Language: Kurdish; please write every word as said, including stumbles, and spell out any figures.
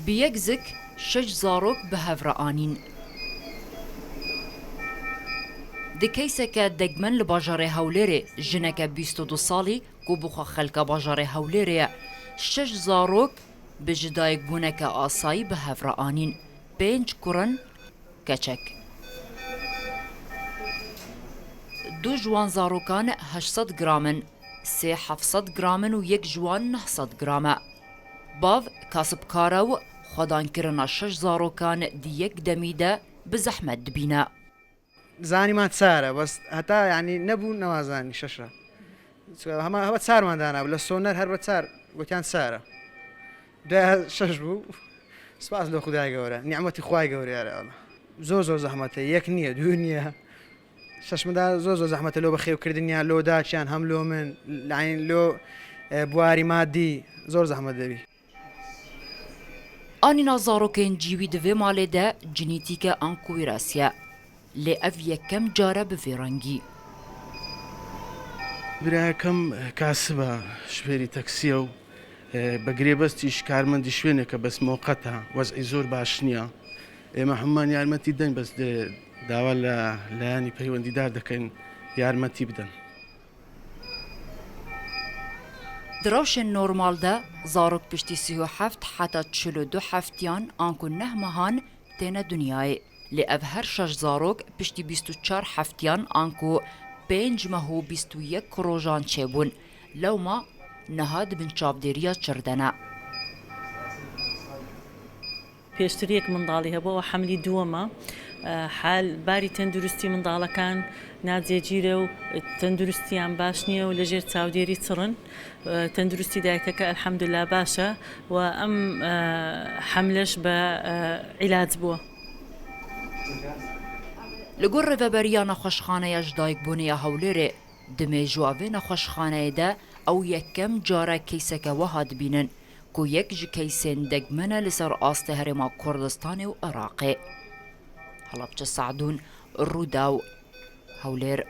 Bi yek zik şeş zarok bi hev re anîn. Di keyseke degmen li bajarê Hewlêrê jineke bîst û du salî ku bi xwe xelka bajarê Hewlêrê ye, şeş zarok bi ji dayikbûneke asayî bi hev re anîn. Pênc kurin, keçek. Du ji wan zarokan heşt sed gram in, sê heft sed gram in û yek ji wan neh sed gram e. Bav kasibkar e û xwedankirina şeş zarokan di yek demî de bi zehmet dibîne. Zanîman çar e, bes heta, yanî, nebû, newazanî şeş e. Çima hema, hema çarman danabû, li soner her bi çar gotiyan çar e. Duya şeş bû. Spas li Xwedayê Gewre, nîmetî Xwedayê Gewre ye, Allah. Zor zor zehmet e, yek niye, du niye. Şeş min de zor zor zehmet e, lo bi xêwkirdin ya, lo daçiyan, hem lo min, yanî lo, e, buwarî madî, zor zehmet dibî. Anîna zarokên cîwî di vê malê de cinîtîk e anku wîrasî ye. Lê ev yekem car e bi vê rengî. Birayekam kasib e, şofêrî taksî ye û, e, bi girêbestî ji karmendî şwêneke bes moqet e, wez'î zor baş niye. Ême hemman yarmetî deyn bes dê dawa li layanî peywendîdar dikin yarmetî bidin. Di rewşên normal de zarok piştî sî û heft heta çil û du heftiyan anku neh mehan têne dinyayê. Lê ev her şeş zarok piştî bîst û çar heftiyan anku pênc meh û bîst û yek rojan çêbûn, lewma niha di bin çavdêriya çir de ne. پێشتر یەک منداڵی هەبوو، ئەوە حەملی دووەمە. ئە، حال باری تەندروستی منداڵەکان ناجێگیرە و تەندروستیان باش نییە و لەژێر چاودێری چڕن. ئە، تەندروستی دایکەکە ئەلحەمدوللا باشە و ئەم، ئە، حەملەش بە، ئە، عیلاج بووە. Li gor rêveberiya nexweşxaneya ji dayikbûnê ya Hewlêrê, di mêjoa vê nexweşxaneyê de ew yekem car e keyseke wiha dibînin ku yek ji keysên degmen e li ser astê Herêma Kurdistanê û Iraqê. Helapçe Sadûn, Rûdaw, Hewlêr.